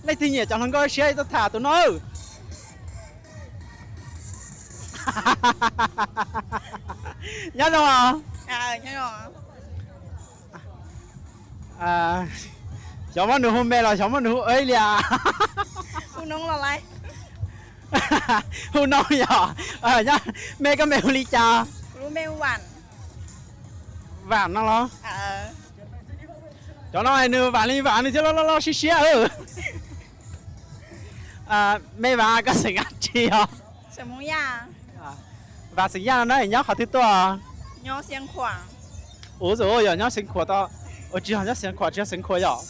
Leej twg nyiam cov hluas nkauj siab tuaj tham tus no. Nyob zoo os. Xyov muab nws hu me los xyov muab nws hu ib li. Hu Noob yog. Me koj me hu li cas? Vam no los? Cov no nws vam li vam nws thiaj loj loj siab siab. Me Vam koj xeem dab tsi os? Vam xeem Yaj no na, nyob qhov twg tuaj? Ua zoo yog nyob Xeev Khuam tau. Ua tsis yog nyob Xeev Khuam, tsis yog Xeev Khuam yom.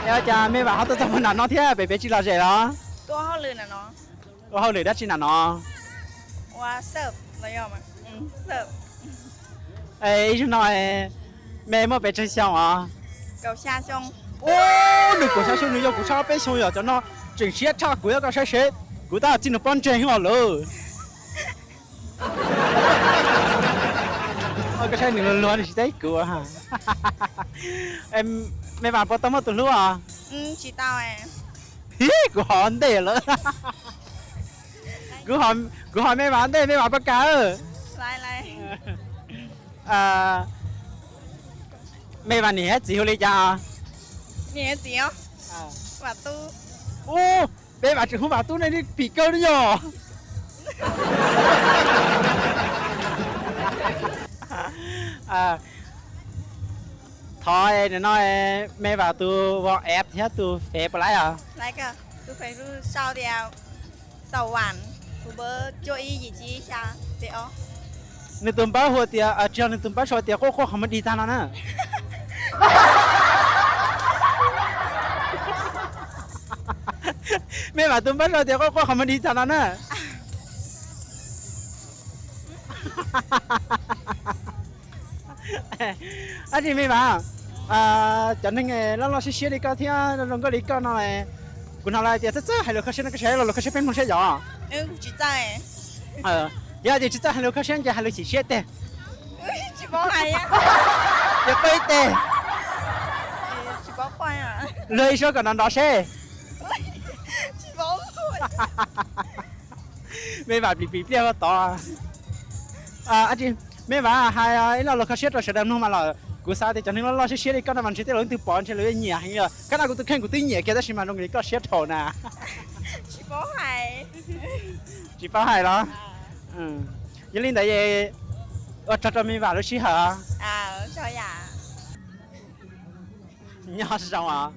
Es ua cas me Vam ho tuaj txog nram no thiab, pem pem tsis lom zem los? Ua hauj lwm dab tsi nram no? Ib zaug no me muaj pes tsawg xyoo os? Nws kaum xya xyoo, nws yog kuv tshaj peb xyoo yom, cov no tseem siab tshaj kuv, yog koj saib seb kuv tab txij nws pob ntseg os lawm. Koj saib nws luag luag nws tsis teb kuv. Me Vam puas tau muaj tus hlub os? Kuv ho ntej lawm. Kuv ho me Vam ntej, me Vam puas kam? Me Vam niam thiab txiv hu li cas? Ub, peb Vam tseem hu Vam Tub ne, pim kawg li yog. Thov no me Vam tus Whatsapp thiab tus Face puas laib os? Nws tus npawb hu tias, tsis yog, nws tus npawb sau tias quaj quaj qhov muag dig tag no na. Me Vam tus npawb sau tias quaj quaj qhov muag dig tag no na. Dab tsi me Vam, cov neeg loj loj siab siab li koj thiab zoo nkauj li koj no, kuv hnov lawv tias txawj txawj hais lus kho siab no, koj tsis hais lus kho siab peb Hmoob siab yom? Yog tias tsis txawj hais lus kho siab ces hais lus chim siab teg. Ces pab ib teg. Luag ib suab kom nrov nrov seb. Me Vam plim plim pliaj ua tod. Me Vam hais ib lo lus kho siab rau sawv daws mloog mas los kuv xav tias cov neeg loj loj siab siab li koj no mas ntshe tej laus leej twg pom ntshe lawv yuav nyiam heev li. Koj na kuv tus kheej kuv twb nyiam kiag tab sis mas zoo li koj siab dhau na. Tsis paub hais los? Yog li ntawd ua tsaug rau me Vam lub sij hawm. Nyob zoo os.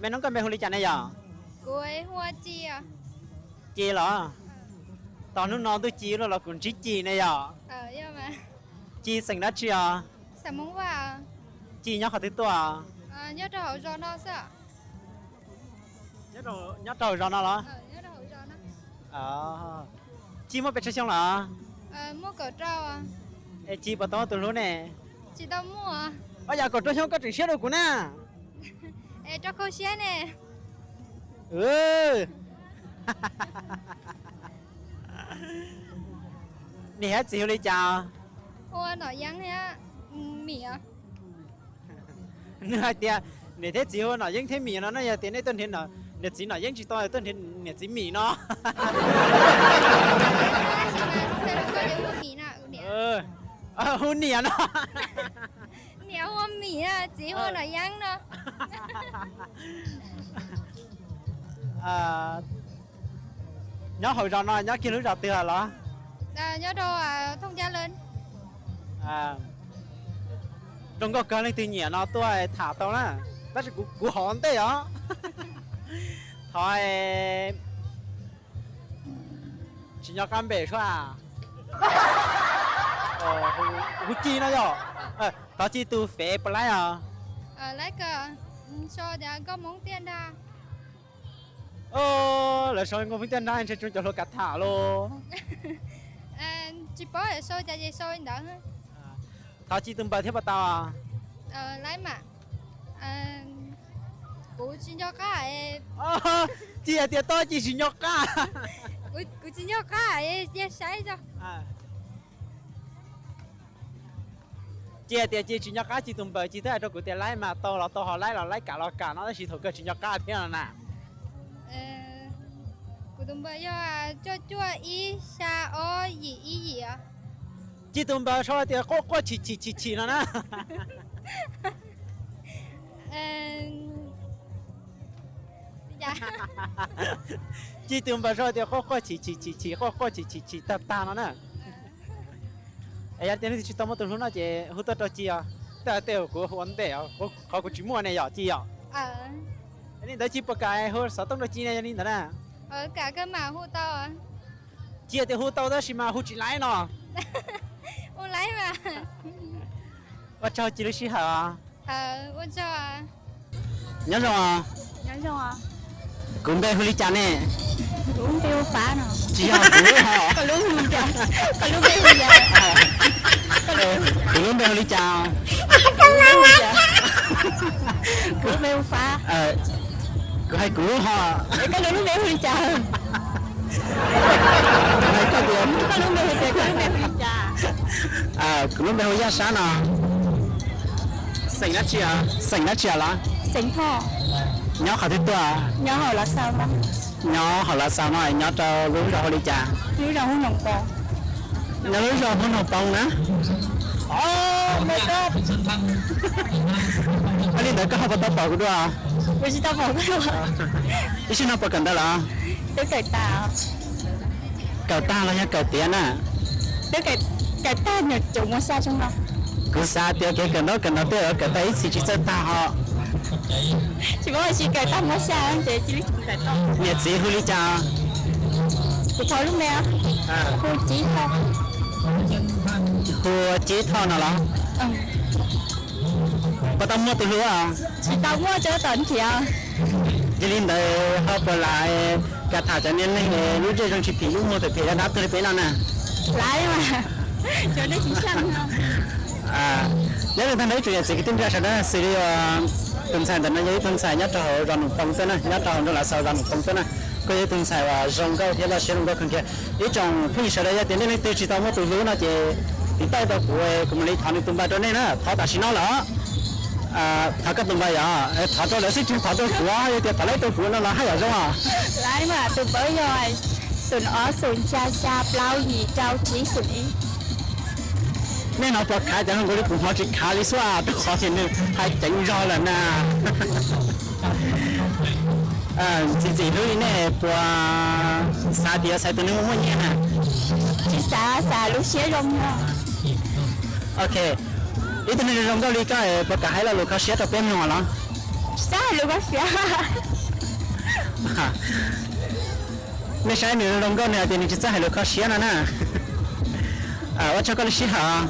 Me noob koj npe hu li cas ne yom? Ci los? Tos hnub no ntuj ci los los kuv ntsib Ci ne yom? Ci xeem dab tsi os? Ci nyob qhov twg tuaj? Nyob rau hauv zos no los? Ci muaj pes tsawg xyoo lawm? Es Ci puas tau muaj tus hlub ne? Ua yam kaum rau xyoo koj tseem siab rau kuv na. Rau kho siab ne. Niam thiab txiv hu li cas? Hu Nom Yeeb thiab Mim. Nws hais tias niam thiab txiv hu Nom Yeeb thiab Mim no, no yog tias nej tuaj nrhiav niam txiv Nom Yeeb tsis tau, tuaj nrhiav niam txiv Mim no. Hu niam no. Niam hu Mim, txiv hu Nom Yeeb no. Nyob hauv zos no nyob kiag lub zos twg los? Nyob rau Thooj Cab Lawv. Zoo nkauj kawg, leej twg nyiam no tuaj tham tau na, tab sis kuv hov ntej os. Thov tsis nco qab npe sua. Hu Ci no yog. Thov Ci tus Fev puas laib os? Lawv sau nkauj Hmoob tiaj nrag, ntshe tsuas cov hluas kav tham los. Tsis paub sau cas ces sau li ntawd. Thov Ci tus npawb thiab puas tau? Laib mas. Kuv tsis nco qab. Ci hais tias tau, Ci tsis nco qab. Kuv tsis nco qab, cia saib tso. Cia tias cia tsis nco qab Ci tus npawb, Ci twb hais rau kuv tias laib mas tau los tau, ho laib los laib kam los kam no, tab sis thaum kawg tsis nco qab thiab no na. Kuv tus npawb yog cuaj cuaj ib xya ob yim ib yim. Ci tus npawb sau tias quaj quaj chim chim chim chim no na. Ci tus npawb sau tias quaj quaj chim chim chim chim, quaj quaj chim chim chim tag tag no na. Es yog tias leej twg tsis tau muaj tus hlub no ces hu tuaj rau Ci os. Tej tej kuv ua ntej, qhov kuv tsis muaj ne yom Ci yom. Li ntawd Ci puas kam hu xov tooj rau Ci ne yog li ntawd na? Ci tias hu tau tab sis mas hu tsis laib no. Ua tsaug Ci lub sij hawm. Nyob zoo. Kuv npe hu li cas ne? Tsis yog kuv ho. Kuv lub npe hu li cas? Kuv hais kuv lub ho. Hais koj tias, kuv lub npe hu Yaj Sab no. Xeem dab tsi, xeem dab tsi los? Nyob qhov twg tuaj? Nyob hauv Lav Xaus no. Nyob rau lub zos hu li cas? Nyob lub zos Hmoob Noom Poo na. Ua li ntawd koj ho puas tau pom kuv dua? Ib sij no puas kawm ntawv los? Kawm tag los yog kawm tiav na? Kuv xav tias kev kawm ntaub kawm ntawv tej kawm tag ib txhis tsis txawj tag ho. Niam txiv hu li cas? Hu Cib Thoj no los? Puas tau muaj tus hlub? Tsis tau muaj, tsis tau nrhiav. Yog li ntawd ho puas lam kam tham cov niag neeg lub ntsej zoo tsis phim lub muag phem phem dab dab tuag li peb no na? Nyob zoo tag nrho ib tsoom niam txiv kwv tij neej tsa sawv daws, xws li tus ntxhais ntawm no yog ib tug ntxhais nyob rau hauv zos Noom Poo xwb na, nyob rau hauv nroog Lav Xaus zos Noom Poo xwb na. Kuj yog ib tug ntxhais uas zoo nkauj thiab loj siab zoo nkauj kawg kiag. Ib tsoom phooj ywg sawv daws yog tias nej leej twg tsis tau muaj tus hlub no ces tiv tauj rau kuv, kuv mam li thov nws tus npawb rau nej na, thov tam sim no lawm. Thov koj tus npawb yom, thov rau lawv xwb tsis thov rau kuv, yog tias thov lawv rau kuv no los haj yam zoo os. Tus npawb yog xoom ob xoom xya xya plaub yim rau tsib xoom ib. Nej hnov puas khav? Cov no nkaus li kuv hnov tsis khav li xwb, rau qhov tias nws hais ceev zog lawm na. Ntxim ntxim hlub li nej puas xav tias yuav xaiv tus neeg muaj muaj nyiaj na? Tsis xav, xav lub siab zoo. Ok, ib tug neeg zoo nkauj li koj puas kam hais lo lus kho siab rau peb mloog los? Tsis txawj hais lus kho siab. Nej saib nws zoo nkauj nws hais tias nws tsis txawj hais lus kho siab no na. Ua tsaug koj lub sij hawm.